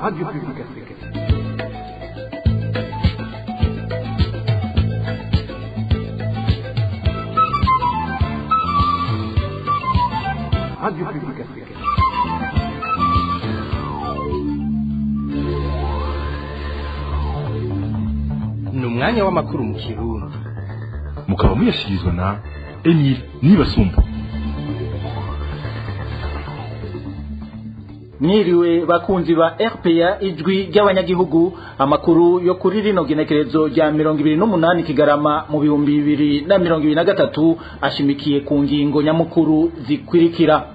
Radio Publique Africaine. Radio Publique Africaine. Ni umwanya w'amakuru mu Kirundi, mukaba muyashyikirizwa na Emile Nibasumba. Mwiriwe bakunzi ba RPA, Ijwi ry'Abanyagihugu. Amakuru yo kuri rino genekerezo rya 28 Kigarama mu 2023 ashimikiye ku ngingo nyamukuru zikwirikira: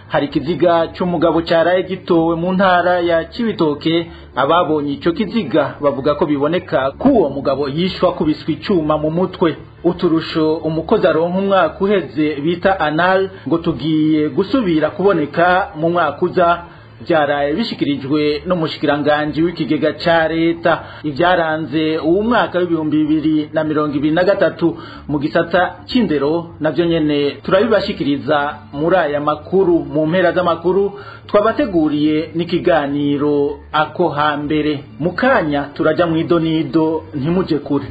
hari ikiziga cy'umugabo cyaraye gitowe mu ntara ya Cibitoke. Ababonye ico kiziga bavuga ko biboneka ko uwo mugabo yishwa kubiswa icuma mu mutwe. Uturusho umukozi aronka umwaka uheze bita anal ngo tugiye gusubira kuboneka mu mwaka uza, byaraye bishikirijwe n'umushikiranganji w'ikigega ca leta. Ibyaranze uwu mwaka w'2023 mu gisata c'indero navyo nyene turabibashikiriza muri aya makuru. Mu mpera z'amakuru twabateguriye n'ikiganiro ako hambere. Mu kanya turaja mw'idonido, ntimuje kure.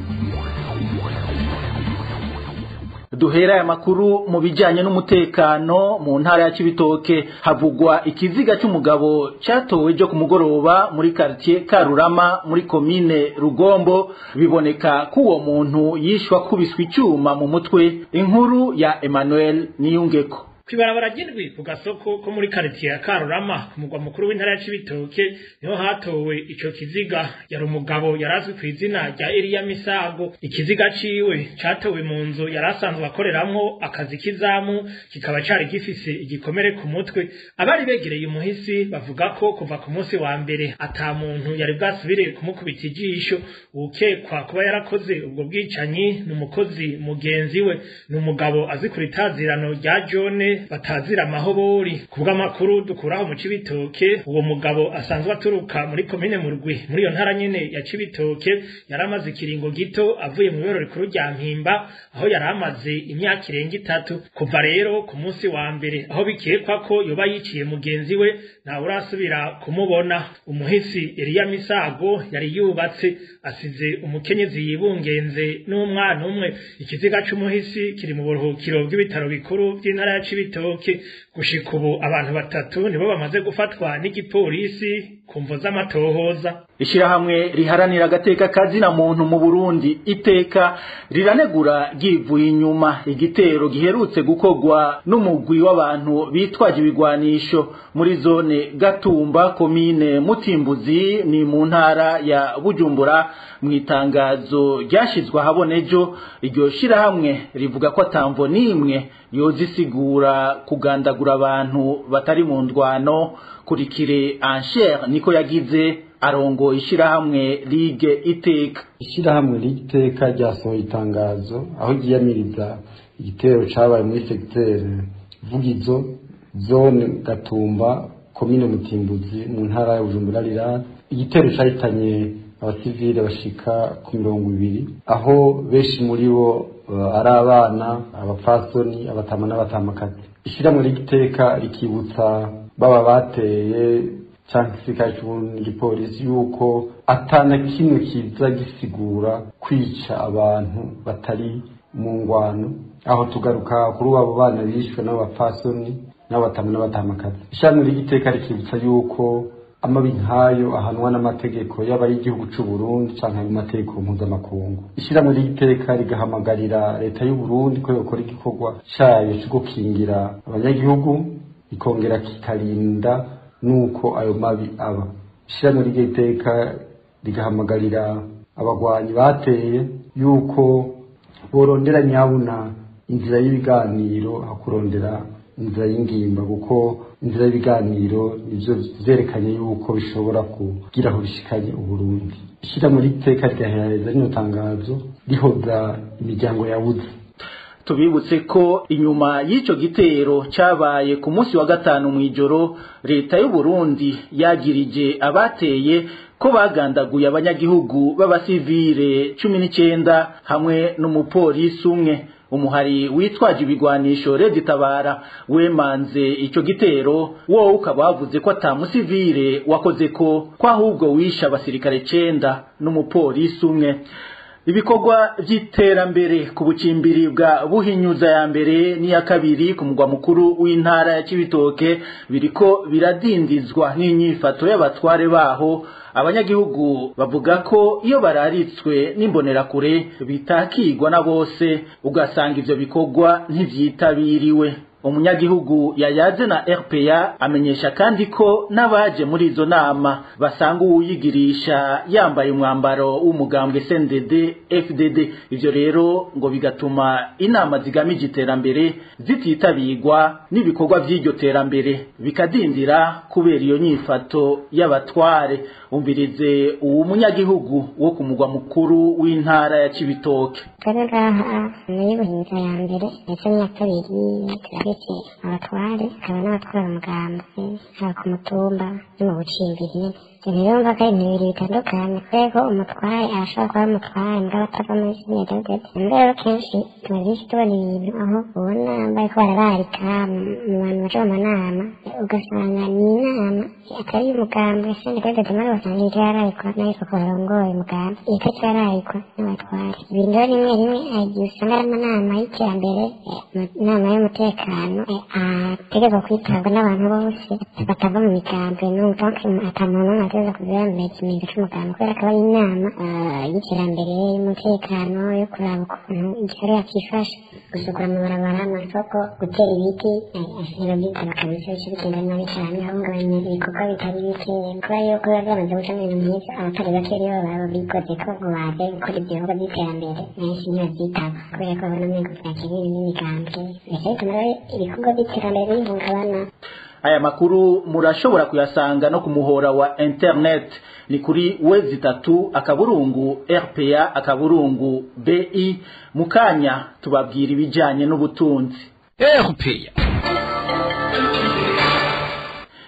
Duhera aya makuru mu bijyanye n'umutekano. Mu ntara ya Cibitoke havugwa ikiziga cy'umugabo cyatowe ejo ku mugoroba muri quartier Karurama muri komine Rugombo. Biboneka ko uwo muntu yishwa kubiswa icyuma mu mutwe. Inkuru ya Emmanuel Niyungeko. Kw'ibarabara ry'indwi, ku gasoko ko muri karitiye ya Karurama, ku mugwa mukuru w'intara ya Cibitoke, niho hatowe ico kiziga. Yari umugabo yarazwi kw'izina rya Eliya Misago. Ikiziga ciwe catowe mu nzu yari asanzwe akoreramwo akazi k'izamu, kikaba cari gifise igikomere ku mutwe. Abari begereye umuhisi bavuga ko kuva ku munsi wa mbere ata muntu yari bwasubire kumukubita ijisho. Uwukekwa kuba yarakoze ubwo bwicanyi ni umukozi mugenzi we, ni umugabo azi ku ritazirano rya John, batazira amahobori. Kubw'amakuru dukuraho mu Cibitoke, uwo mugabo asanzwe aturuka muri komine Murwi, muri iyo ntara nyene ya Cibitoke. Yari amaze ikiringo gito avuye mu ibero rikuru rya Mpimba, aho yari amaze imyaka irenga 3. Kuva rero ku munsi wa mbere aho bikekwa ko yoba yiciye mugenzi we, ntawe urasubira kumubona. Umuhisi Eliya Misago yari yubatse, asize umukenyezi yibungenze n'umwana umwe. Ikiziga c'umuhisi kiri mu buruhukiro bw'ibitaro bikuru by'intara ya Cibitoke. Gushika ubu abantu batatu nibo bamaze gufatwa n'igipolisi ku mvo z'amatohoza. Ishirahamwe riharanira agateka kazina muntu mu Burundi, Iteka, riranegura ryivuye inyuma igitero giherutse gukorwa n'umugwi w'abantu bitwaje ibigwanisho muri zone Gatumba, komine Mutimbuzi, ni mu ntara ya Bujumbura. Mu itangazo ryashizwe ahabona ejo, iryo shirahamwe rivuga ko atamvo n'imwe yozisigura kugandagura abantu batari mu ndwano. Kurikire Ansher niko yagize, arongo ishirahamwe Ligue Iteka. Ishirahamwe Ligue Iteka ryasohoye itangazo aho ryiyamiriza igitero cabaye muri secteur Vugizo, zone Gatumba, komine Mutimbuzi, mu ntara ya Bujumbura Rirare. Igitero cahitanye abasivile bashika ku 20, aho benshi muri bo ari abana, abapfasoni, abatama n'abatamakazi. Ishirahamwe Ligue Iteka rikibutsa baba bateye canke igisirikare c'Uburundi n'igipolisi yuko atana kimwe kiza gisigura kwica abantu batari mu ngwano. Aho tugaruka kuri abo bana bishwe n'abapfasoni n'abatama n'abatamakazi. Ishami ry'Iteka rikibutsa yuko amabi nkayo ahanwa n'amategeko, yaba y'igihugu c'u Burundi canke ayo mategeko mpuzamakungu. Ishirahamwe ry'Iteka rigahamagarira leta y'u Burundi ko yokora igikorwa cayo co gukingira abanyagihugu, ikongera kikarinda nuko ayo mabi aba. Ishirahamwe ry'Iteka rigahamagarira abagwanyi bateye yuko borondera nyabuna inzira y'ibiganiro aho kurondera inzira y'ingimba, kuko inzira y'ibiganiro nivyo vyerekanye yuko bishobora kugira aho bishikanye Uburundi. Ishirahamwe ry'Iteka rigahereza rino tangazo rihoza imiryango yabuze. Tubibutse ko inyuma y'ico gitero cabaye ku munsi wa gatanu mw'ijoro, leta y'u Burundi yagirije abateye ko bagandaguye abanyagihugu b'abasivile 19 hamwe n'umupolisi umwe. Umuhari witwaje ibigwanisho Red Tabara wemanze ico gitero, wowe ukaba wavuze ko ata musivile wakoze ko ahubwo wishe abasirikare 9 n'umupolisi umwe. Ibikorwa vy'iterambere ku bucimbiri bwa Buhinyuza ya mbere n'iya kabiri ku mugwa mukuru w'intara ya Cibitoke biriko biradindizwa n'inyifato y'abatware baho. Abanyagihugu bavuga ko iyo bararitswe n'imbonerakure bitakigwa na bose, ugasanga ivyo bikorwa ntivyitabiriwe. Umunyagihugu yayaze na RPA amenyesha kandi ko n'abaje muri izo nama basanga uwuyigirisha yambaye umwambaro w'umugambwe CNDD FDD. Ivyo rero ngo bigatuma inama zigamije iterambere zititabirwa n'ibikorwa vy'iryo terambere bikadindira kubera iyo nyifato y'abatware. Umvirize uwo munyagihugu wo ku mugwa mukuru w'intara ya Cibitoke. Twebwe ngaha muri Buhinyuza ya mbere ndetse n'iya kabiri turafise abatware, hakaba n'abatwara umugambi haba ku mutumba no mu bucimbiri nyene. Ivyo rero urumva ko ari ibintu bibiri bitandukanye, kubera ko umutware arashobora kuba umutware mugabo atava muri CNDD. Mugabo rero kenshi tumaze iminsi tubona ibintu aho ubona bariko barararika mu bantu baja mu manama, ugasanga ni inama atari iy'umugambi CNDD, mugabo ugasanga iriko irararikwa n'abitwa ko barongoye umugambi, itariko irararikwa n'abatware. Ibintu rero rimwe rimwe hari igihe usanga ari amanama y'iterambere, inama y'umutekano ategerezwa kwitabwa n'abantu bose batava mu migambwe, donc ata muntu n'umwe ategerezwa kuza yambaye ikimenyetso c'umugambi, kubera ko aba ari inama y'iterambere, y'umutekano, yo kuraba ukuntu igisagara cifashe, gusukura amabarabara, amasoko, gutera ibiti. Ntibavyitaba kabisa, bica bigenda nabi cane, hahungabanya ibikorwa bitari bike, kubera yuko biba vyamaze gucamwo ibintu nk'ivyo. Abatari bake rero baba bikozeko ngo baze gukora ivyo bikorwa vy'iterambere, benshi ntibavyitaba kubera ko babona umengo vyakenewe n'imigambwe, bica bituma rero ibikorwa vy'iterambere bihungabana. Aya makuru murashobora kuyasanga no ku muhora wa internet, ni kuri www.rpa.bi. Mukanya tubabwira ibijanye n'ubutunzi. RPA.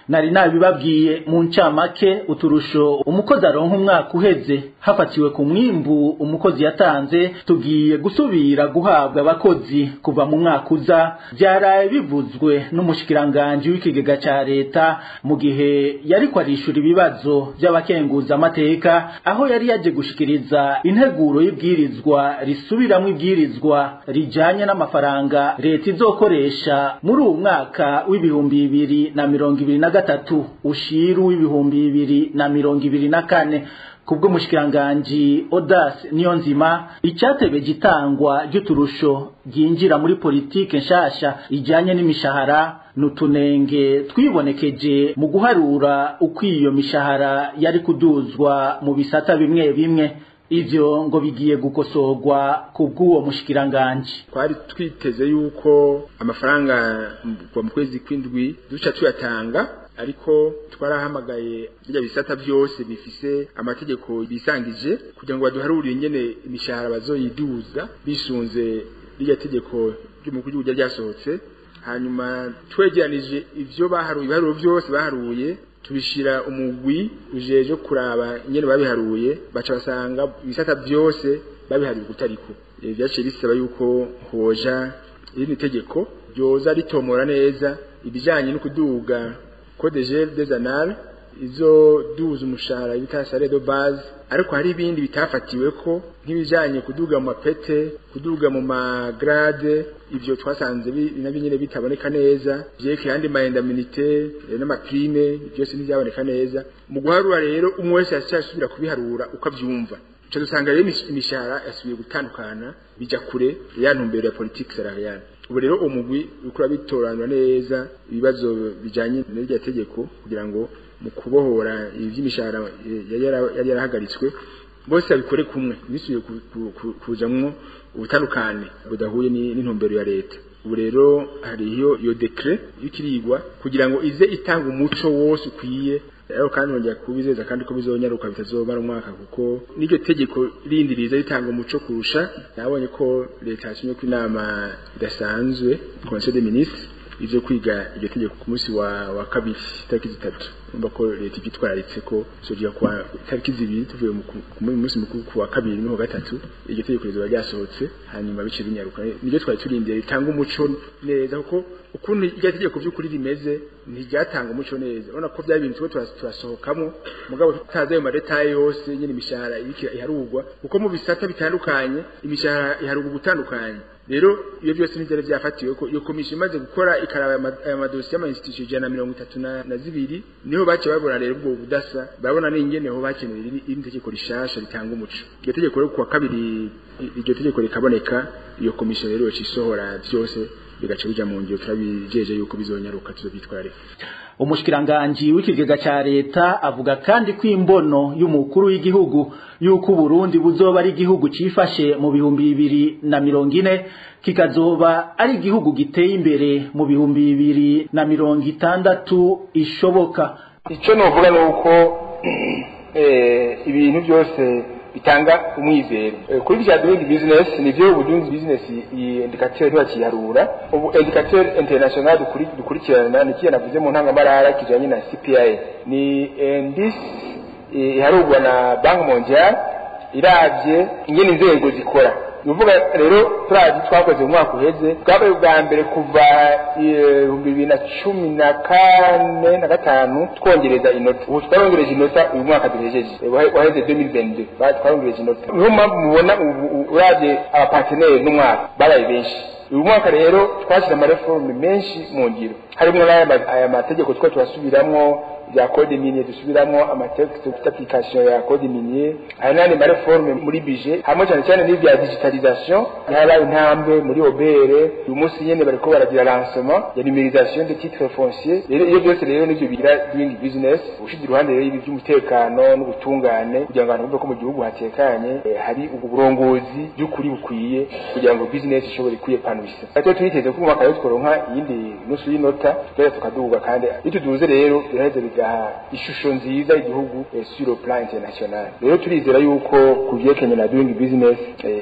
Nari nabibabwiye mu ncamake, uturusho umukozi aronka umwaka uheze hafatiwe ku mwimbu umukozi yatanze tugiye gusubira guhabwa abakozi kuva mu mwaka uza. Vyaraye bivuzwe n'umushikiranganji w'ikigega ca leta mu gihe yariko arishura ibibazo vy'abakenguza amateka, aho yari yaje gushikiriza integuro y'ibwirizwa risubiramwo ibwirizwa rijanye n'amafaranga leta izokoresha muri uwu mwaka w'2023 ushiru w'2024. Kubwo mushikiranganji Odas Niyonzima, icyatebeje itangwa ry'uturusho ryinjira muri politike nshasha ijanye n'imishahara nutunenge twibonekeje mu guharura uko iyo mishahara yari kuduzwa mu bisata bimwe bimwe. Ivyo ngo bigiye gukosorwa kubw'uwo mushikiranganji. Twari twiteze yuko amafaranga kuva mu kwezi kw'indwi duca tuyatanga, ariko twarahamagaye bijya bisata byose bifise amategeko bisangije kugira ngo baduharurire ingene imishahara bazoyiduza bisunze rirya tegeko ry'umukuru w'igihugu ryasohotse. Hanyuma twegeranije ivyo baharuye, ibiharuro byose baharuye tubishira umugwi ujeje kuraba ingene babiharuye, baca basanga ibisata byose babiharuye kutariko. Vyaciye bisaba yuko hoja irindi tegeko ryoza ritomora neza ibijanye no kuduga code gel des annales izo duza umushahara bita salaire de base, ariko hari ibindi bitafatiwe ko nk'ibijanye kuduga mu mapete, kuduga mu magrade. Ivyo twasanze nabyo nyene bitaboneka neza, vyerekeye andi ma indemnité n'amaprime, byose ntivyaboneka neza. Mu guharura rero umwe wese yasubira kubiharura uko avyumva, ico dusanga rero imishahara yasubiye gutandukana bija kure ya ntumbero ya politique salariale. Ubu rero umugwi uriko urabitoranwa neza ibibazo bijanye n'irya tegeko kugira ngo mu kubohora ivy'imishahara yari yarahagaritswe bose babikore kumwe, bisubiye kujamwo ubutandukane budahuye n'intumbero ya leta. Ubu rero hariyo iyo decret y'ikirigwa kugira ngo ize itanga umuco wose ukwiye. Rero kandi nongera kubizeza kandi ko bizonyaruka bitazobara umwaka, kuko n'iryo tegeko rindi riza ritanga umuco kurusha. Nabonye ko leta yasinye ko inama idasanzwe Conseil des ministres ivyo kwiga iryo tegeko ku munsi wa kabiri tariki 3. Urumva ko leta ivyitwararitse ko zogira kwa tariki 2 tuvuye mu munsi mukuru ku wa kabiri no gatatu iryo tegeko rizoba ryasohotse, hanyuma bice binyaruka. Niryo twari turindiye ritanga umuco neza, kuko ukuntu iryo tegeko by'ukuri rimeze ntiryatanga umuco neza. Urabona ko bya bintu turasohokamo mugabo tutazi ayo madetaye yose nyine imishahara iharugwa, kuko mu bisata bitandukanye imishahara iharugwa gutandukanye. Rero iyo byose n'ivyari vyafatiwe ko iyo komisiyo imaze gukora ikaraba aya madosiye y'ama institution 132 niho bace babona rero ubwo budasa, babona n'ingene ho bakeneye irindi tegeko rishasha ritanga umuco. Iryo tegeko rero kuwa kabiri iryo tegeko rikaboneka, iyo komisiyo rero yoca vyose bigaca bija mu ngiro. Turabijeje yuko bizonyaruka tuzobyitwararika. Umushikiranganji w'ikigega ca leta avuga kandi ko imbono y'umukuru w'igihugu yuko Burundi buzoba ari igihugu cifashe mu 2040 kikazoba ari igihugu giteye imbere mu 2060 ishoboka. Ico novuga nuko ibintu byose bitanga umwizero kuri bya doing business. Nivyo doing business indicateur ntibakiharura ubu. Indicateur international dukurikirana ni kiya navuze mu ntangamarara kijanye na CPI, ni indice iharurwa na Banque Mondiale iravye ingene inzego zikora. Nuvuga rero turazi twakoze mu mwaka uheze bwabaye ubwa mbere kuva 2014 na 5 twongereza inota. Ubu twarongereje inota uyu mwaka duhejeje waheze 2022 twarongereje inota. Niyo mpamvu mubona uravye abapartenaire n'umwaka babaye benshi. Uyu mwaka rero twashyize amareforme menshi mu ngiro, harimo n'aya mategeko twa turasubiramwo bya code minier, dusubiramwo amatexte d'application ya code minier, hari n'andi mareforme muri budget, hamwe cyane cyane n'ibya digitalisation. Yarabaye intambwe muri OBR, uyu munsi nyene bariko baragira lancement ya numérisation des titres fonciers. Rero iyo byose rero nivyo bigira doing business, ushize iruhande rero ibi by'umutekano n'ubutungane kugira ngo abantu bumve ko mu gihugu hatekanye, hari uburongozi by'ukuri bukwiye kugira ngo business ishobore kwiyepanuisa. Ate twiteze ko umwaka rero tworonka iyindi nusu y'inota twese tukaduga, kandi iyo tuduze rero biraheze bigaha ishusho nziza igihugu sur le plan international. Rero turizera yuko kuvyekenye na doing business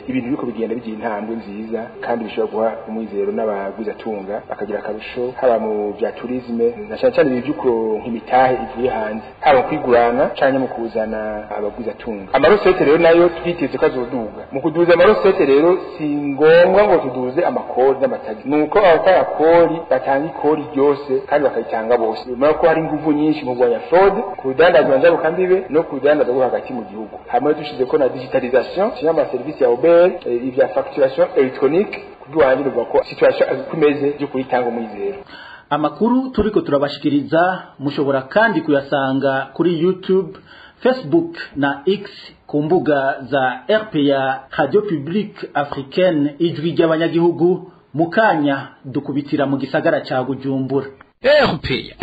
ibintu biko bigenda bigira intambwe nziza kandi bishobora guha umwizero n'abagwizatunga bakagira akarusho, haba mu bya tourisme na cyane cyane ibintu vy'ukuronka imitahe ivuye hanze, haba kwigurana canke mu kuzana abagwizatunga. Amarosete rero nayo twiteze ko azoduga. Mu kuduza amarosete rero si ngombwa ngo tuduze amakori n'amatagi, nuko abatanga kori batanga ikori ryose kandi bakayitanga bose. Nyuma ko hari inguvu nyinshi mu kurwanya fraude ku rudandazwa njabukambibe no ku rudandazwa rwo hagati mu gihugu, hamwe dushize ko na digitalisation y'ama service ya OBR, ibya facturation électronique, kubwanjye ruvuga ko situation ikomeze byo kuyitanga umwizero. Amakuru turiko turabashikiriza mushobora kandi kuyasanga kuri YouTube, Facebook na X ku mbuga za RPA Radio Publique Africaine ijwi ry'abanyagihugu. Mukanya dukubitira mu gisagara ca Bujumbura. RPA.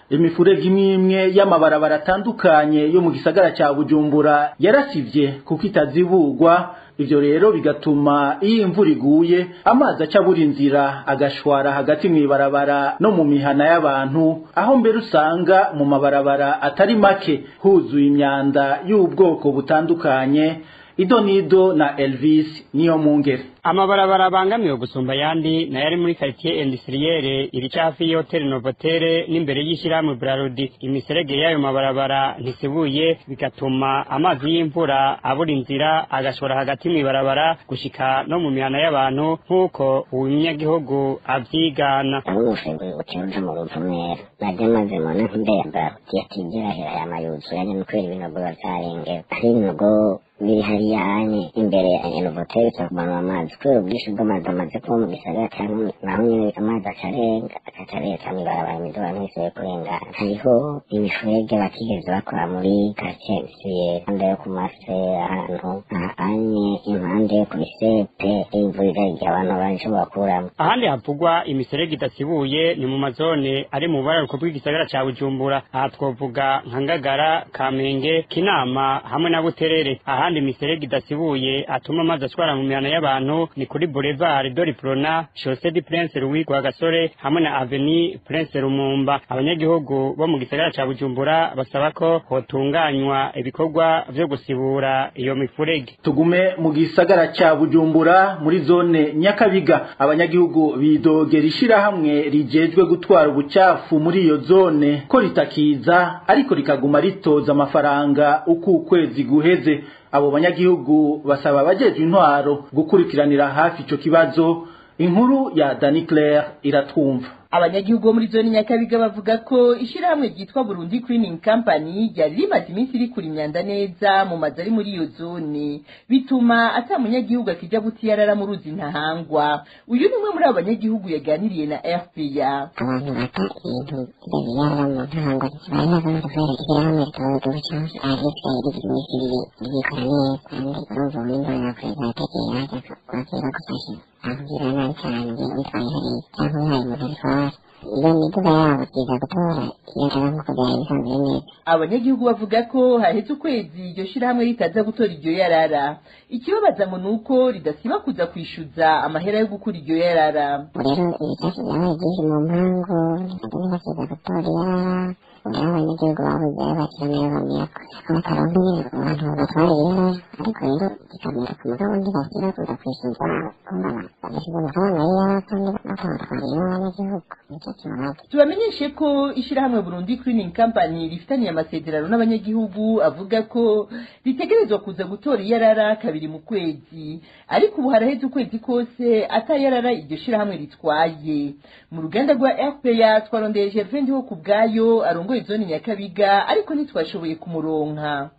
Imifurege imwe y'amabarabara atandukanye yo mu gisagara ca Bujumbura yarasivye kuko itazibugwa. Ivyo rero bigatuma iyo imvura iguye amazi aca buri nzira agashwara hagati mw'ibarabara no mu mihana y'abantu, aho mbere usanga mu mabarabara atari make huzuye imyanda y'ubwoko butandukanye. Idonido na Elvis niyo mungere. Amabarabara abangamiwe gusumba yandi na yari muri quartier industrielle iri hafi y'hotel Novotel n'imbere y'ishyirahamwe Brarudi. Imiserege y'ayo mabarabara ntisibuye, bigatuma amazi y'imvura abura inzira agashora hagati mw'ibarabara gushika no mu mihana y'abantu, nk'uko umunyagihugu avyigana. Ubushegwe uca mu ruvumera najya maze mbona nk'imbere ya Brarudi atigera hera y'amayuzu yanye kubera ibinogo biba vyarengewe. Hari ibinogo biri hariya hanye imbere ya Novotel bikakumanura amazi kubera ubwinshi bw'amazi amaze kuba mu gisagara, cyangwa naho nyene amazi acarenga agaca areta mw'ibarabara, imiduga ntisibe kurengana. Hariho imifurege batigeze bakora muri quartier industrielle, impande yo ku mase, ahantu hanye impande yo ku bisepe, imvura igwa abantu barashobora kuramwo. Ahandi havugwa imiserege idasibuye ni mu mazone ari mu buraruko bw'igisagara ca Bujumbura. Aha twovuga nka Ngagara, Kamenge, Kinama hamwe na Buterere. Ahandi imiserege idasibuye atuma amazi ashwara mu mihana y'abantu hantu ni kuri Boulevard Doriprona, Chaussée du Prince Louis Rwagasore hamwe na Avenue Prince Lumumba. Abanyagihugu bo mu gisagara ca Bujumbura basaba ko hotunganywa ibikorwa vyo gusibura iyo mifurege. Tugume mu gisagara ca Bujumbura muri zone Nyakabiga, abanyagihugu bidogera ishirahamwe rijejwe gutwara ubucafu muri iyo zone ko ritakiza ariko rikaguma ritoza amafaranga uko ukwezi guheze. Abo banyagihugu basaba abajejwe intwaro gukurikiranira hafi ico kibazo. Inkuru ya Dani Claire iratwumva. Abanyagihugu bo muri zone Nyakabiga bavuga ko ishirahamwe ryitwa Burundi Cleaning Company ryari rimaze iminsi rikura imyanda neza mu mazu ari muri iyo zone, bituma ata munyagihugu akija gutiyarara mu ruzi Ntahangwa. Uyu ni umwe muri abo banyagihugu yaganiriye na RPA. Abantu bata ibintu biyarara mu Ntahangwa bari basanzwe kubera ishyirahamwe ritoza ubucafu ariko rigize iminsi ibiri ryikora neza, kandi urumva ubundi bakweza batekera bakira bagufashe akubwira nabi cyane witwaye hariya cyangwa uhaye umuntu abitwara. Iyo miduga yabo iza gutora iyo nshaka nk'uko byari bisanzwe bimeze. Abanyagihugu bavuga ko haheze ukwezi iryo shirahamwe ritaza gutora iryo yarara. Ikibabaza ngo nuko ridasiba kuza kwishyuza amahera yo gukura iryo yarara. Rero ibicafu byabaye byinshi mu mpangu, ntibakiza gutora iyarara. Rero abanyagihugu babuze ayo bakira n'ayo bamira ko bataronka nyine abantu batwara iyarara, ariko rero bikamera ku mugabo ntibasiba kuza kwishyuza, kumva badasize amafaranga y'iyarara kandi batabatwariye n'abanyagihugu. Nicyo kibabaza. Tubamenyeshe ko ishirahamwe Burundi Cleaning Company rifitaniye amasezerano n'abanyagihugu avuga ko ritegerezwa kuza gutora iyarara kabiri mu kwezi, ariko ubu haraheze ukwezi kose atayarara iryo shirahamwe ritwaye. Mu ruganda rwa RPA twarondeye Gervais Ndiho kubwayo arongoye zone Nyakabiga, ariko ntitwashoboye kumuronka.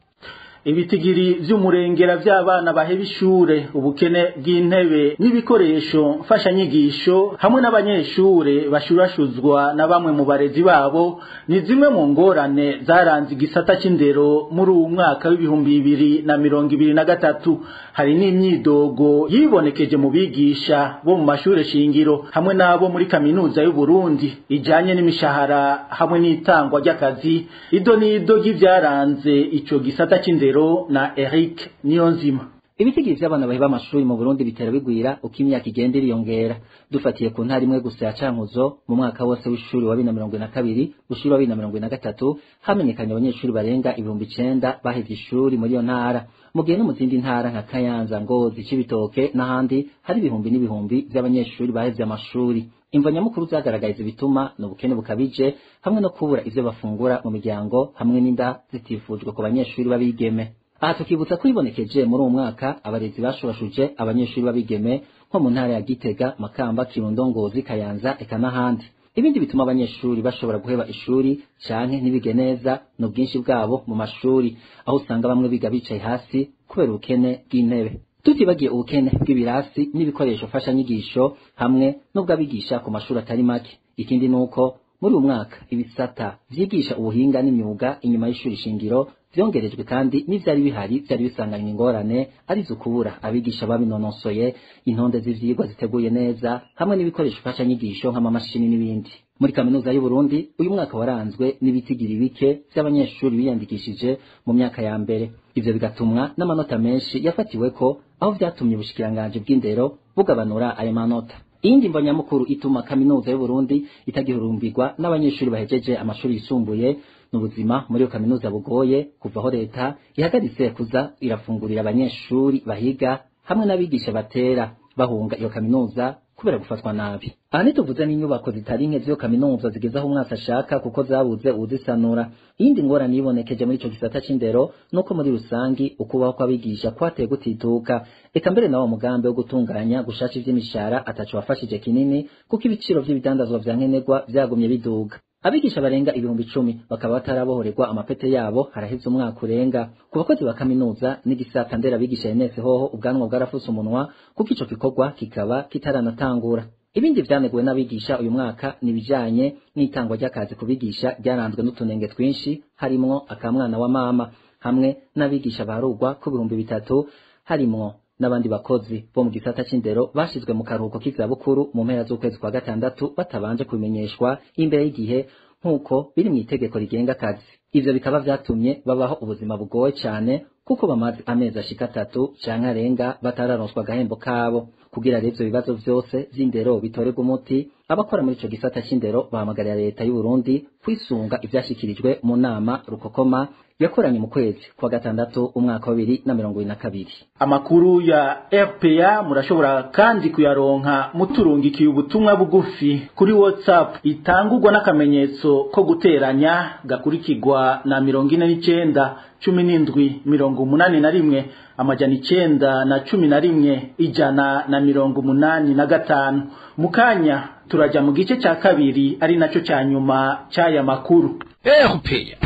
Ibitigiri vy'umurengera vy'abana baheba ishure, ubukene bw'intebe n'ibikoresho mfashanyigisho hamwe n'abanyeshure bashurashuzwa na bamwe mu barezi babo ni zimwe mu ngorane zaranze igisata c'indero muri uwu mwaka w'2023. Hari n'imyidogo yibonekeje mu bigisha bo mu mashure shingiro hamwe n'abo muri kaminuza y'u Burundi ijanye n'imishahara hamwe n'itangwa ry'akazi. Ido n'ido ry'ivyaranze ico gisata c'indero na Eric Niyonzima. Ibitigiri vy'abana baheba amashuri mu Burundi bitera bigwira uko imyaka igenda iriyongera. Dufatiye ku ntara imwe gusa ya Cankuzo, mu mwaka wose w'ishuri wa 2022 ushuri wa 2023 hamenyekanye abanyeshuri barenga 9,000 bahevye ishuri muri iyo ntara, mu gihe no mu zindi ntara nka Kayanza, Ngozi, Cibitoke n'ahandi hari ibihumbi n'ibihumbi vy'abanyeshuri bahevye amashuri. Imvo nyamukuru zagaragaye ibituma ni ubukene bukabije hamwe no kubura ivyo bafungura mu miryango hamwe n'inda zitifujwe ku banyeshuri b'abigeme. Aha tukibutsa ko ibonekeje muri uwo mwaka abarezi bashurashuje abanyeshuri b'abigeme nko mu ntara ya Gitega, Makamba, Kirundo, Ngozi, Kayanza eka n'ahandi. Ibindi bituma abanyeshuri bashobora guheba ishuri canke ntibige neza ni ubwinshi bwabo mu mashuri, aho usanga bamwe biga bicaye hasi kubera ubukene bw'intebe. Tutibagiye ubukene bw'ibirasi n'ibikoresho mfashanyigisho hamwe n'ubw'abigisha ku mashuri atari make. Ikindi nuko muri uyu mwaka ibisata vyigisha ubuhinga n'imyuga inyuma y'ishuri shingiro vyongerejwe, kandi n'ivyari bihari vyari bisanganywe ingorane arizo kubura abigisha babinonosoye, intonde z'ivyigwa ziteguye neza hamwe n'ibikoresho mfashanyigisho nk'amamashini n'ibindi. Muri kaminuza y'u Burundi uyu mwaka waranzwe n'ibitigiri bike vy'abanyeshuri biyandikishije mu myaka ya mbere. Ivyo bigatumwa n'amanota menshi yafatiweko, aho vyatumye ubushikiranganji bw'indero bugabanura ayo manota. Iyindi mvo nyamukuru ituma kaminuza y'u Burundi itagihurumbirwa n'abanyeshuri bahejeje amashuri yisumbuye n'ubuzima muri iyo kaminuza bugoye, kuva aho leta ihagaritse kuza irafungurira abanyeshuri bahiga hamwe n'abigisha batera bahunga iyo kaminuza kubera gufatwa nabi. Aha ntituvuze n'inyubako zitari nke z'iyo kaminuza zigeze aho umwasi ashaka kuko zabuze uwuzisanura. Iyindi ngorane yibonekeje muri ico gisata c'indero nuko muri rusangi ukubaho kw'abigisha kwateye gutituka, eka mbere nawo mugambi wo gutunganya gushasha ivy'imishahara ataco wafashije kinini, kuko ibiciro vy'ibidandazwa vya nkenerwa vyagumye biduga. Abigisha barenga 10,000 bakaba batarabohorerwa amapete yabo haraheze umwaka urenga. Ku bakozi ba kaminuza n'igisata ndera abigisha ENS hoho ubwanwa bwarafuse umunwa, kuko ico gikorwa kikaba kitaranatangura. Ibindi vyaneguwe n'abigisha uyu mwaka ni ibijanye n'itangwa ry'akazi ku bigisha ryaranzwe n'utunenge twinshi, harimwo akamwana wa mama hamwe n'abigisha barugwa ku 3,000, harimwo n'abandi bakozi bo mu gisata c'indero bashizwe mu karuhuko k'izabukuru mu mpera z'ukwezi kwa gatandatu batabanje kubimenyeshwa imbere y'igihe nk'uko biri mu itegeko rigenga akazi. Ivyo bikaba vyatumye babaho ubuzima bugoye cane, kuko bamaze amezi ashika 3 canke arenga batararonswa agahembo kabo. Kugira rero ivyo bibazo vyose vy'indero bitorerwa umuti, abakora muri ico gisata c'indero bahamagarira leta y'u Burundi kwisunga ivyashikirijwe mu nama rukokoma yakoranye mu kwezi kwa gatandatu umwaka wa 2022. Amakuru ya RPA murashobora kandi kuyaronka muturungikiye ubutumwa bugufi kuri WhatsApp itangurwa n'akamenyetso ko guteranya gakurikirwa na 49 17 81 911 185. Mukanya turaja mu gice ca kabiri ari naco ca nyuma c'aya makuru. RPA.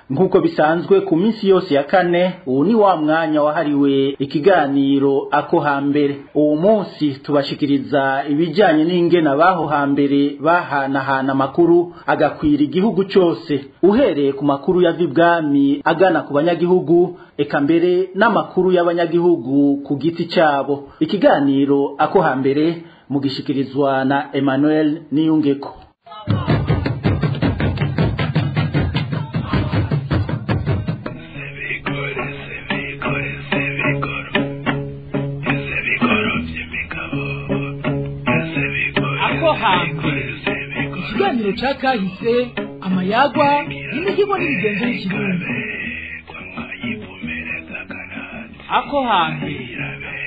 Nkuko bisanzwe ku minsi yose ya kane, ubu ni wa mwanya wahariwe ikiganiro ako hambere. Uwo munsi tubashikiriza ibijyanye n'ingene abaho hambere bahanahana amakuru agakwira igihugu cyose, uhereye ku makuru ya vibwami agana ku banyagihugu, eka mbere n'amakuru y'abanyagihugu ku giti cyabo. Ikiganiro ako hambere mugishikirizwa na Emmanuel Niyungeko. Ikiganiro ca kahise, amayagwa n'imihigo n'imigenzo y'ikirundi. Ako hambere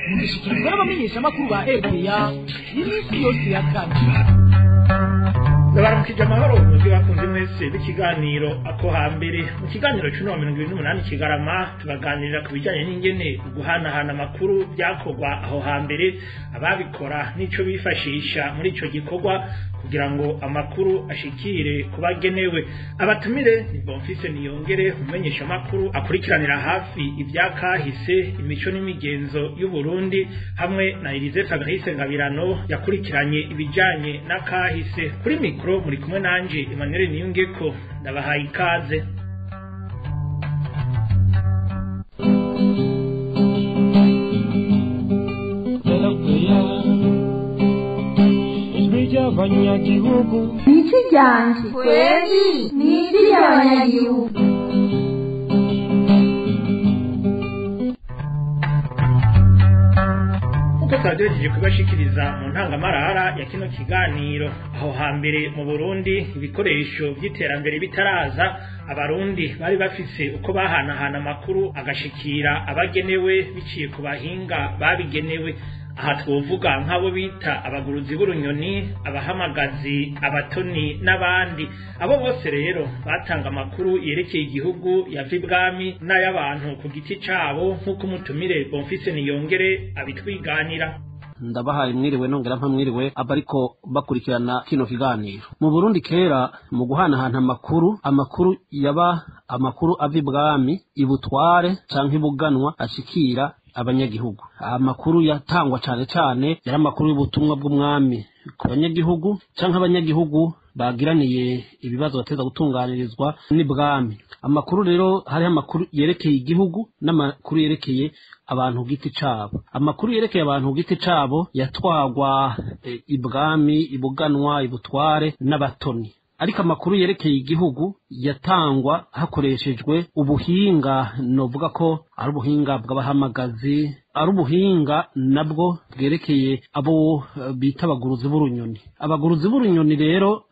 mugishikirizwa n'abamenyeshamakuru ba RPA iminsi yose ya kane. Ndabaramukije amahoro mwebwe bakunze mwese b'ikiganiro ako hambere. Mu kiganiro c'uno wa 2028 Kigarama tubaganirira ku bijanye n'ingene guhanahana amakuru byakorwa aho hambere, ababikora n'ico bifashisha muri ico gikorwa kugira ngo amakuru ashikire kubagenewe. Abatumire ni Bonfise Niyongere, umumenyesha makuru akurikiranira hafi ivyakahise, imico n'imigenzo y'u Burundi, hamwe na Elise Fabrice Ngabirano yakurikiranye ibijanye n'akahise. Kuri mikro muri kumwe nanje Emmanuel Niyongeko, ndabahaye ikaze. Abanyagihugu niki ryanje kweli niki ry'abanyagihugu. Uko twagejeje kubashikiriza mu ntangamarara ya kino kiganiro, aho hambere mu Burundi ibikoresho by'iterambere bitaraza, abarundi bari bafise uko bahanahana amakuru agashikira abagenewe biciye ku bahinga babigenewe. Aha twovuga nk'abo bita abaguruzi b'urunyoni, abahamagazi, abatoni n'abandi. Abo bose rero batanga amakuru yerekeye igihugu yava ibwami n'ay'abantu ku giti cabo, nk'uko umutumire Bonfise Niyongere abitwiganira. Ndabahaye mwiriwe nongera mpa mwiriwe abariko bakurikirana kino kiganiro. Mu Burundi kera mu guhanahana amakuru yaba amakuru ava ibwami, ibutware canke ibuganwa ashikira abanyagihugu. Amakuru yatangwa cane cane yari amakuru y'ubutumwa bw'umwami ku banyagihugu canke abanyagihugu bagiraniye ibibazo bateza gutunganirizwa n'ibwami. Amakuru rero hariho amakuru yerekeye igihugu n'amakuru yerekeye abantu giti cabo. Amakuru yerekeye abantu giti cabo yatwagwa ibwami, ibuganwa, ibutware n'abatoni. Ariko amakuru yerekeye igihugu yatangwa hakoreshejwe ubuhinga, novuga ko ari ubuhinga bw'abahamagazi, ari ubuhinga nabwo bwerekeye abo bita abaguruzi b'urunyoni. Abaguruzi b'urunyoni rero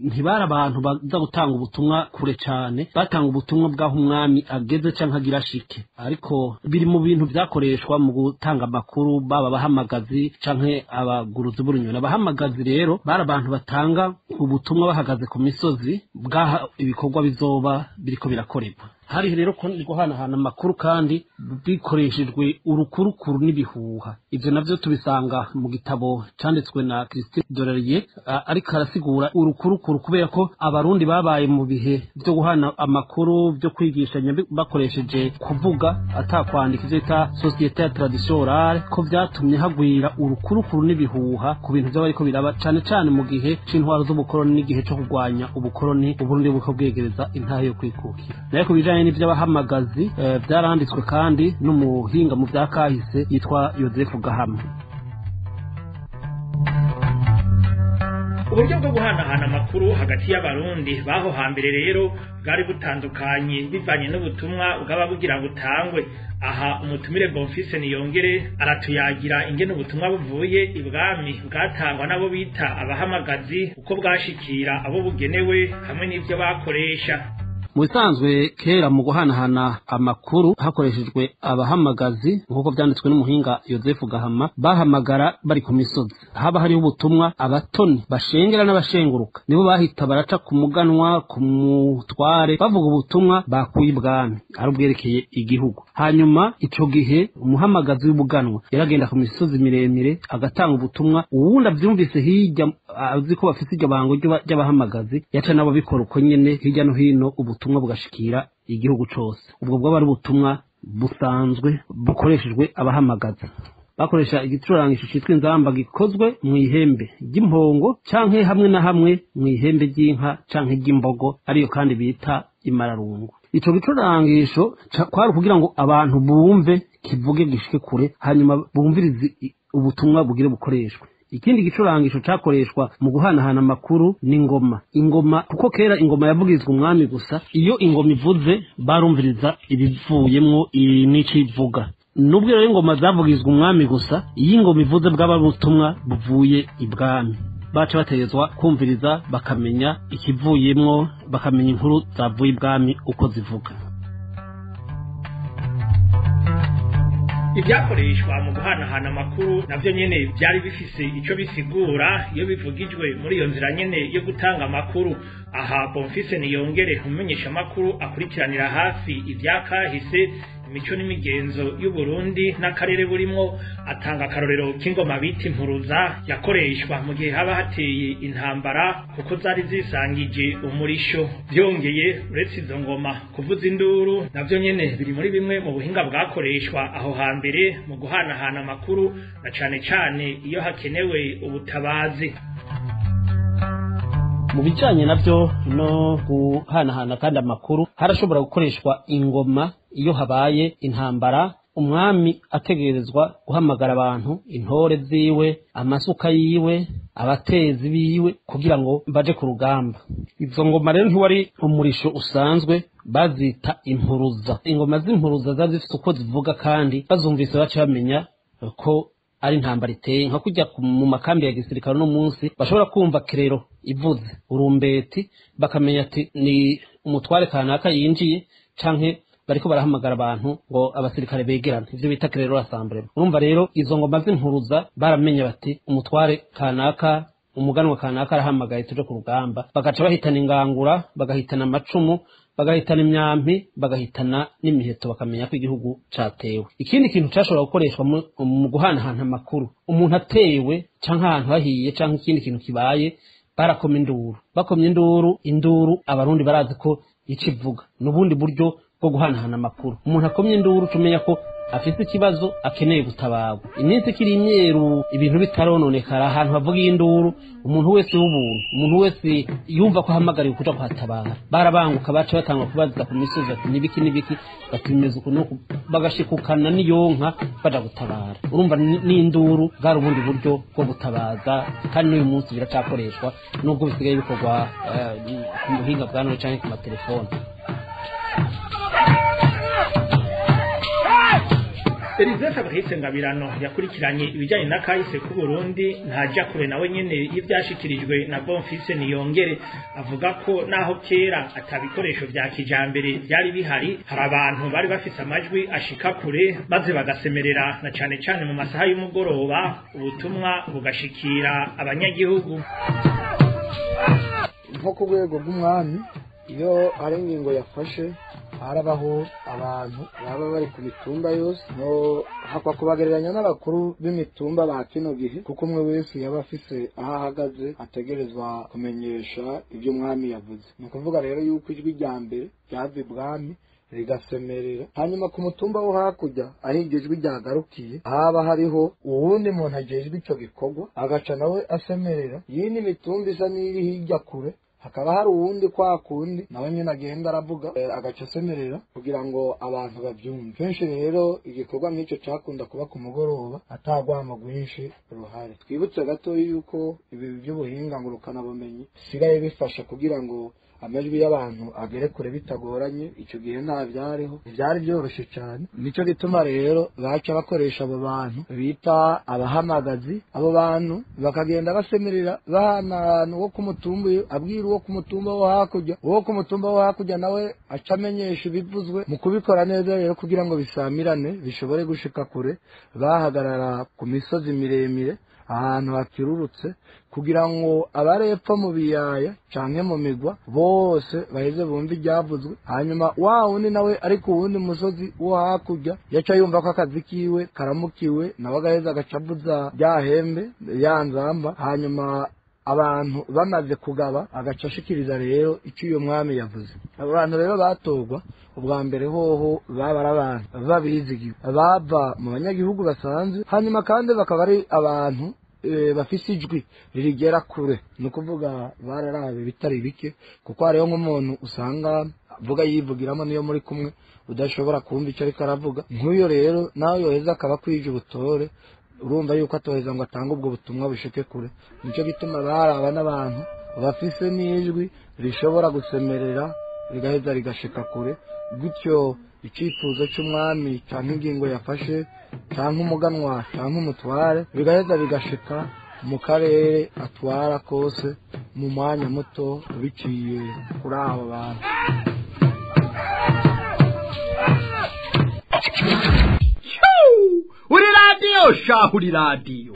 ntibari abantu baza gutanga ubutumwa kure cyane, batanga ubutumwa bw'aho umwami ageze canke agira ashike. Ariko biri mu bintu vyakoreshwa mu gutanga amakuru, baba abahamagazi canke abaguruzi b'urunyoni. Abahamagazi rero bari abantu batanga ubutumwa bahagaze ku misozi bw'aho ibikorwa bizoba biriko birakorerwa. Hari rero guhanahana amakuru kandi bikoreshejwe urukurukuru n'ibihuha. Ivyo navyo tubisanga mu gitabo canditswe na Christine Dolarier, ariko arasigura urukurukuru kubera ko abarundi babaye mu bihe vyo guhana amakuru, vyo kwigishanya bakoresheje kuvuga atakwandika, ivyo bita société ya tradition orale, ko vyatumye hagwira urukurukuru n'ibihuha ku bintu vyaba ariko biraba cane cane mu gihe c'intwaro z'ubukoroni n'igihe co kurwanya ubukoroni, Uburundi buriko bwegereza intahe yo kwikukira. Nayo ku bijanye n'ivy'abahamagazi vyaranditswe kandi n'umuhinga mu vya kahise yitwa Yozefu Gahama. Uburyo bwo guhanahana amakuru hagati y'abarundi baho hambere rero bwari butandukanye bivanye n'ubutumwa bwaba bugira butangwe. Aha umutumire Bonfise Niyongere aratuyagira ingene ubutumwa buvuye ibwami bwatangwa nabo bita abahamagazi, uko bwashikira abo bugenewe hamwe n'ivyo bakoresha. Mu bisanzwe kera mu guhanahana amakuru hakoreshejwe abahamagazi, nk'uko vyanditswe n'umuhinga Yozefu Gahama, bahamagara bari ku misozi. Haba hariho ubutumwa abatoni bashengera n'abashenguruka nibo bahita baraca ku muganwa, ku mutware, bavuga ubutumwa bakuye ibwami ari ubwerekeye igihugu. Hanyuma ico gihe umuhamagazi w'ubuganwa yaragenda ku misozi miremire agatanga ubutumwa, uwundi avyumvise hirya azi ko bafise iryo bango ry'abahamagazi yaca nabo bikora uko nyene hirya no hino, ubutumwa bugashikira igihugu cose. Ubwo bwaba ari ubutumwa busanzwe bukoreshejwe abahamagaza. Bakoresha igicurangisho citwa inzamba gikozwe mu ihembe ry'impongo canke hamwe na hamwe mu ihembe ry'inka canke ry'imbogo, ariyo kandi bita imararungu. Ico gicurangisho kwari kugira ngo abantu bumve, kivuge gishike kure, hanyuma bumvirize ubutumwa bugire bukoreshwe. Ikindi gicurangisho cakoreshwa mu guhanahana amakuru ni ingoma. Ingoma, kuko kera ingoma yavugizwa umwami gusa, iyo ingoma ivuze barumviriza ibivuyemwo n'ico ivuga. Nubwo rero ingoma zavugizwa umwami gusa, iyo ingoma ivuze bwaba ubutumwa buvuye ibwami, baca bategezwa kumviriza bakamenya ikivuyemwo, bakamenya inkuru zavuye ibwami uko zivuga. Ibyakoreshwa mu guhanahana amakuru navyo nyene byari bifise ico bisigura iyo bivugijwe muri iyo nzira nyene yo gutanga amakuru. Aha Bonfise Niyongere, umumenyesha amakuru akurikiranira hafi ivyakahise, imico n'imigenzo y'u Burundi n'akarere burimwo, atanga akarorero k'ingoma bita impuruza yakoreshwa mu gihe haba hateye intambara, kuko zari zisangije umurisho. Byongeye uretse izo ngoma, kuvuza induru navyo nyene biri muri bimwe mu buhinga bwakoreshwa aho hambere mu guhanahana amakuru, na cane cane iyo hakenewe ubutabazi. Mu bijanye navyo no guhanahana kandi amakuru, harashobora gukoreshwa ingoma iyo habaye intambara. Umwami ategerezwa guhamagara abantu, intore ziwe, amasuka yiwe, abatezi biwe, kugira ngo baje ku rugamba. Izo ngoma rero ntiwari umurisho usanzwe, bazita impuruza. Ingoma z'impuruza zari zifise uko zivuga, kandi bazumvise baca bamenya ko ari intambara iteye. Nka kujya mu makambi ya gisirikare no munsi bashobora kumva kerero ivuze urumbeti, bakamenya ati ni umutware kanaka yinjiye, canke bariko barahamagara abantu ngo abasirikare begerane, ivyo bita kerero assemblée. Urumva rero izo ngoma z'impuruza baramenya bati umutware kanaka, umuganwa kanaka arahamagaye, tuje ku rugamba. Bagaca bahitana ingangura, bagahitana amacumu, bagahitana imyampi, bagahitana n'imiheto, bakamenya ko igihugu catewe. Ikindi kintu cashobora gukoreshwa mu guhanahana amakuru, umuntu atewe canke ahantu hahiye canke ikindi kintu kibaye, barakoma induru. Bakomye induru, induru abarundi barazi ko ico ivuga. N'ubundi buryo bwo guhanahana amakuru. Umuntu akomye induru tumenya ko afise ikibazo akeneye gutabarwa. Iminsi ikiri imyeru, ibintu bitarononekara, ahantu havuga induru, umuntu wese w'ubuntu, umuntu wese yumva ko ahamagariwe kuja kuhatabara, barabanguka baca batangwa kubaza ku misozi ati nibiki nibiki, bati bimeze uku n'uku, bagashikukana n'iyonka baja gutabara. Urumva n'induru bwari ubundi buryo bwo gutabaza, kandi n'uyu munsi biracakoreshwa nubwo bisigaye bikorwa ku buhinga bwa none canke ku matelefone. Elise Fabrice Ngabirano yakurikiranye ibijyanye n'akahise k'u Burundi ntajya kure nawe nyene y'ivyashikirijwe na Bonfise Niyongere, avuga ko naho kera atabikoresho vya kijambere byari bihari, hari abantu bari bafise amajwi ashika kure maze bagasemerera na cane cane mu masaha y'umugoroba, ubutumwa bugashikira abanyagihugu. Nko ku rwego rw'umwami, iyo hari ingingo yafashe harabaho abantu baba bari ku mitumba yose, no hakwa kubagereranya n'abakuru b'imitumba ba kino gihe, kuko umwe wese yaba afise aho ahagaze ategerezwa kumenyesha ibyo umwami yavuze. Ni ukuvuga rero yuko ijwi rya mbere ryava ibwami rigasemerera, hanyuma ku mutumba wo hakurya aho iryo jwi ryagarukiye haba hariho uwundi muntu ajejwe ico gikorwa, agaca nawe asemerera. Iyi ni imitumba isa n'iri hirya kure, Hakaba hari uwundi kwa kundi nawe nyine agenda aravuga, agaca asemerera kugira ngo abantu babyumve. Kenshi rero igikorwa nk'icyo cakunda kuba ku mugoroba, atagwamo rwinshi ruhari. Twibutse gato yuko ibi by'ubuhinga ngurukanabumenyi bisigaye bifasha kugira ngo amajwi y'abantu agere kure bitagoranye. Icyo gihe nta byariho, ntibyari byoroshye cyane. Nicyo gituma rero baca bakoresha abo bantu bita abahamagazi. Abo bantu bakagenda basemerera, bahanahana, uwo ku mutumba uyu abwira uwo ku mutumba wo hakurya, uwo ku mutumba wo hakurya nawe aca amenyesha ibivuzwe. Mu kubikora neza rero, kugira ngo bisamirane bishobore gushika kure, bahagarara ku misozi miremire ahantu hakirurutse, kugira ngo abari epfo mu biyaya canke mu migwa bose baheze bumve iryavuzwe. Hanyuma wa wundi nawe ari ku wundi musozi wo hakurya yaca yumva ko akazi kiwe karamukiwe, nawe agaheza agacavuza rya hembe, ya nzamba. Hanyuma abantu bamaze kugaba, agaca ashikiriza rero icyo uyo mwami yavuze. Abo bantu rero batorwa ubwa mbere hoho baba ari abantu babizigiwe, bava mu banyagihugu basanzwe, hanyuma kandi bakaba ari abantu bafise ijwi rigera kure. Ni ukuvuga bararabe bitari bike, kuko hariho nk'umuntu usanga avuga yivugiramo, niyo muri kumwe udashobora kumva icyo ariko aravuga. Nk'uyo rero nawe yoheza akaba kwije ubutore, urumva yuko atoheza ngo atange ubwo butumwa bushike kure. Nicyo gituma baraba n'abantu bafise n'ijwi rishobora gusemerera rigaheza rigashika kure, gutyo icyifuzo cy'umwami cyangwa ingingo yafashe cyangwa umuganwa cyangwa umutware bigaheza bigashika mu karere atwara kose mu mwanya muto, biciye kuri abo bantu. Uri radiyo shahu, uri radiyo.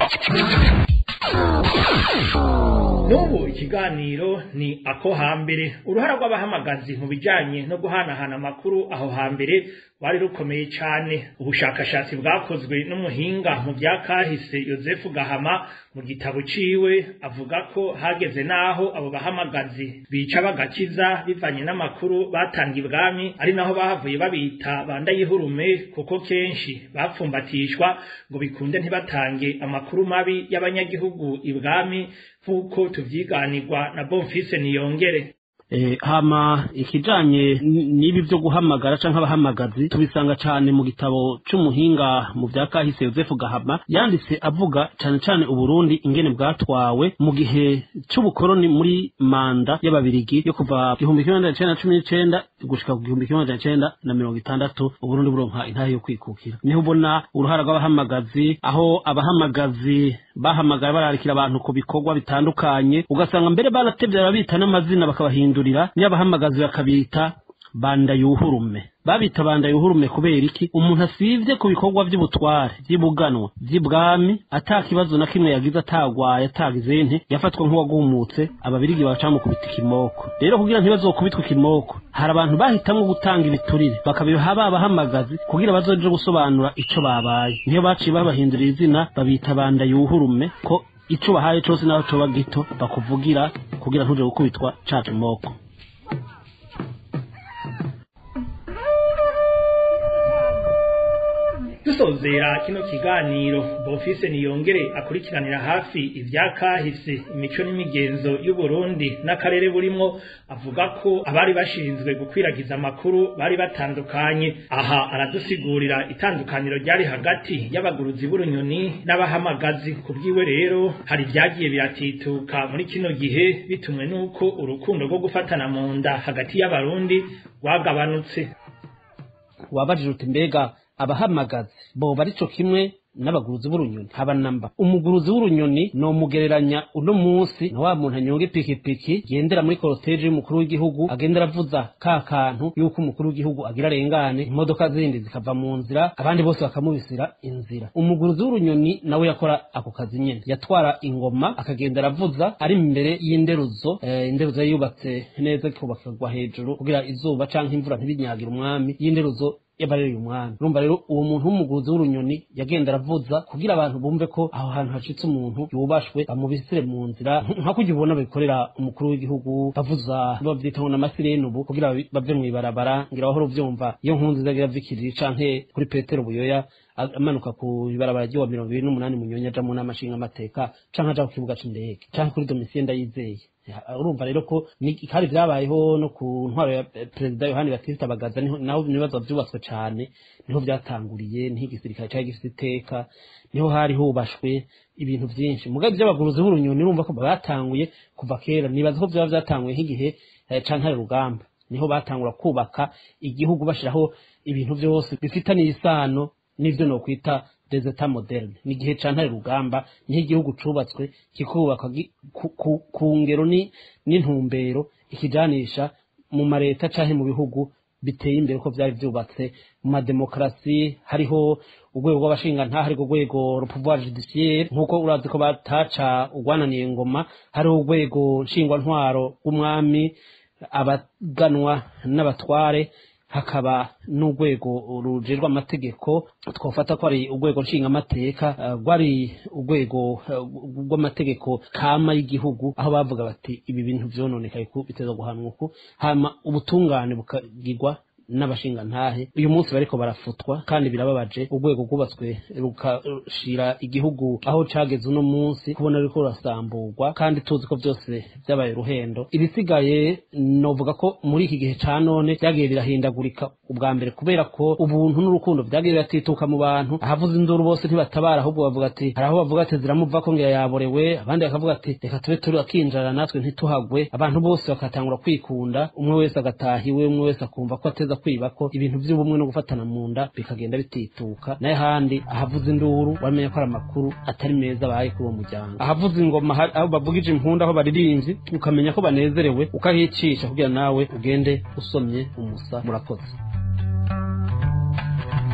N'ubu ikiganiro ni ako hambere. Uruhara rw'abahamagazi mu bijyanye no guhanahana amakuru aho hambere rwari rukomeye cyane. Ubushakashatsi bwakozwe n'umuhinga mu bya kahise Yosefu Gahama mu gitabo ciwe avuga ko hageze n'aho abo bahamagazi bica bagakiza bivanye n'amakuru batanga ibwami, ari naho bahavuye babita bandayihurume, kuko kenshi bapfumbatishwa ngo bikunde ntibatange amakuru mabi y'abanyagihugu ibwami, nk'uko tuvyiganirwa na Bonfise Niyongere. Hama ikijanye n'ibi byo guhamagara canke abahamagazi tubisanga cane mu gitabo c'umuhinga mu vya kahise Yosefu Gahama, yanditse avuga cane cane Uburundi ingene bwatwawe mu gihe c'ubukoroni muri manda y'ababirigi yo kuva 1919 gushika ku 1960, Uburundi buronka intahe yo kwikukira. Niho ubona uruhara rw'abahamagazi, aho abahamagazi bahamagara bararikira abantu ku bikorwa bitandukanye, ugasanga mbere baratevye babita n'amazina bakabahindurira, n'abahamagazi bakabita banda yuhurume. Babita banda yuhurume kubera iki? Umuntu asivye ku bikorwa by'ubutware, by'ibuganwa, by'ibwami, ata kibazo na kimwe yagize, atagwaye, atagize nte, yafatwa nk'uwagumutse, ababirigi bacamukubita ikimoko. Rero kugira ntibazokubitwa ikimoko, hari abantu bahitamwo gutanga ibiturire bakabiha babahamagazi kugira bazoje gusobanura ico babaye. Niyo baciye babahindurira izina babita banda yuhurume, ko ico bahaye cose naho coba gito bakuvugira kugira ntuje gukubitwa ca kimoko. Dusozera kino kiganiro, Bonfise Niyongere akurikiranira hafi ibya kahise, imico n'imigenzo y'u Burundi n'akarere burimo, avuga ko abari bashinzwe gukwiragiza amakuru bari batandukanye. Aha aradusigurira itandukaniro ryari hagati y'abaguruzi b'urunyoni n'abahamagazi. Kubwiwe rero hari ibyagiye biratituka muri kino gihe bitumwe n'uko urukundo rwo gufatana mu nda hagati y'abarundi rwagabanutse. Wabajije uti mbega abahamagazi boba arico kimwe n'abaguruzi b'urunyoni? Haba namba. Umuguruzi w'urunyoni no mugereranya uno munsi na wa muntu anyonga ipikipiki gendera muri cortege y'umukuru w'igihugu, agendera avuza ka kantu yuko umukuru w'igihugu agira arengane, imodoka zindi zikava mu nzira, abandi bose bakamubisira inzira. Umuguruzi w'urunyoni nawe yakora ako kazi nyene, yatwara ingoma akagenda aravuza ari imbere y'inderuzo. Inderuzo yari yubatse neza ikubakirwa hejuru kugira izuba canke imvura ntibinyagira umwami, y'inderuzo yabareye umwami. Urumva rero uwo muntu w'umuguruzi w'urunyoni yagenda aravuza kugira abantu bumve ko aho hantu hacitse umuntu yubashwe, bamubisire mu nzira, nka kurya ubona bikorera umukuru w'igihugu bavuza bavyita ngo n'amasirene ubu kugira bave mw'ibarabara. Ngira wahora uvyumva iyo nkunzi zagira vikiriri canke kuri Petero Buyoya Amanuka ku ibarabara ry'uwa 28 Munyonya aja mu nama nshingamateka, canke aja ku kibuga c'indege, canke kuri Domitien Ndayizeye. Urumva rero ko kandi vyabayeho no ku ntwaro ya Perezida Yohani Batista Bagaza, niho naho ibibazo vyubatswe cane, niho vyatanguriye, niho igisirikare cari gifise iteka, niho hari hubashwe ibintu vyinshi. Mugabe ivy'abaguruzi b'urunyoni urumva ko batanguye kuva kera, nibaza ko vyoba vyatanguye nk'igihe canke rugamba, niho batangura kubaka igihugu bashiraho ibintu vyose bifitaniye isano n'ivyo nokwita des états modernes. Ni igihe ca Ntare Rugamba niho igihugu cubatswe, kikubakwa ku ngero n'intumbero ikijanisha mu mareta canke mu bihugu biteye imbere ko vyari vyubatse mu mademokarasi. Hariho urwego rw'abashingantahe, hariho urwego pouvoir judiciaire, nk'uko urazi ko bataca urwananiye ingoma, hariho urwego nshingwantwaro rw'umwami, abaganwa n'abatware, hakaba n'urwego rujejwe amategeko twofata ko ari urwego nshingamateka, rwari urwego rw'amategeko kama y'igihugu, aho bavuga bati ibi bintu vyononekaye ku biteza guhanwa uku, hama ubutungane bukagirwa n'abashingantahe. Uyu munsi bariko barafutwa kandi birababaje. Urwego rwubatswe rukashira igihugu aho cageze uno munsi, kubona ruriko rurasamburwa kandi tuzi ko vyose vyabaye ruhendo. Ibisigaye novuga ko muri iki gihe ca none vyagiye birahindagurika. Ubwa mbere kubera ko ubuntu n'urukundo vyagiye biratituka mu bantu, ahavuze induru bose ntibatabara, ahubwo bavuga ati, hari aho bavuga ati ziramuvako ngira yaborewe, abandi bakavuga ati reka tube turi akinjara natwe ntituhagwe. Abantu bose bakatangura kwikunda, umwe wese agataha iwe, umwe wese akumva ko ateza kwibako, ibintu vy'ubumwe no gufatana mu nda bikagenda bitituka. Naye handi ahavuze induru wamenya ko ari amakuru atari meza abaye kuri uwo muryango. Ahavuze ingoma, aho bavugije impundu, aho baririmbye, ukamenya ko banezerewe, ukahicisha kugira nawe ugende usomye umusa. Murakoze.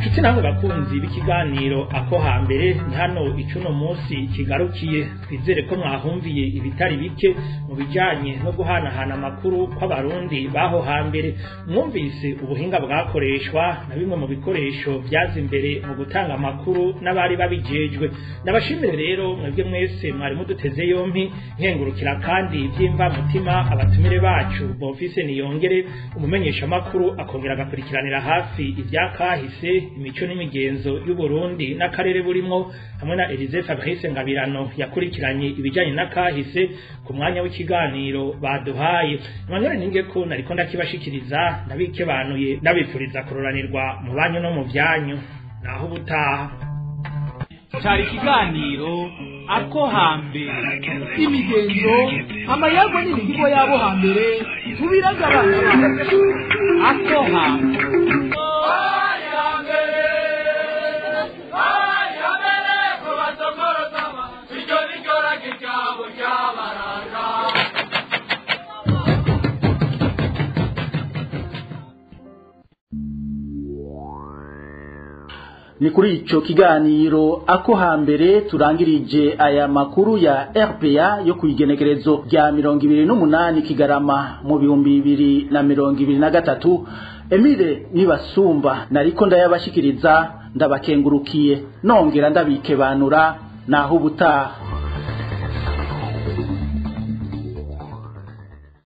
Nshuti namwe bakunzi b'ikiganiro Ako Hambere, ni hano icuno munsi kigarukiye. Twizere ko mwahumviye ibitari bike mu bijanye no guhanahana amakuru kw'abarundi baho hambere. Mwumvise ubuhinga bwakoreshwa na bimwe mu bikoresho vyaza imbere mu gutanga amakuru n'abari babijejwe. Ndabashimire rero mwebwe mwese mwari muduteze yompi, nkengurukira kandi ivy'imvamutima abatumire bacu Bonfise Niyongere, umumenyesha makuru akongera agakurikiranira hafi ivyakahise, imico n'imigenzo y'Uburundi n'akarere burimwo, hamwe na Elise Fabrice Ngabirano yakurikiranye ibijanye n'akahise ku mwanya w'ikiganiro baduhaye. Emmanuel Ningeko nariko ndakibashikiriza, ndabikebanuye, ndabifuriza kuroranirwa mu banyu no mu vyanyu. Naho ubutaha. Cari ikiganiro Ako Hambere, imigenzo, amayago n'imihigo yabo hambere tubiraga abana. Ako Hambere. Ni kuri ico kiganiro Ako Hambere turangirije aya makuru ya RPA yo kuigenekerezo rya 28 Kigarama mu 2023. Emile Nibasumba nariko ndayabashikiriza, ndabakengurukiye nongera ndabikebanura. Naho ubutaha.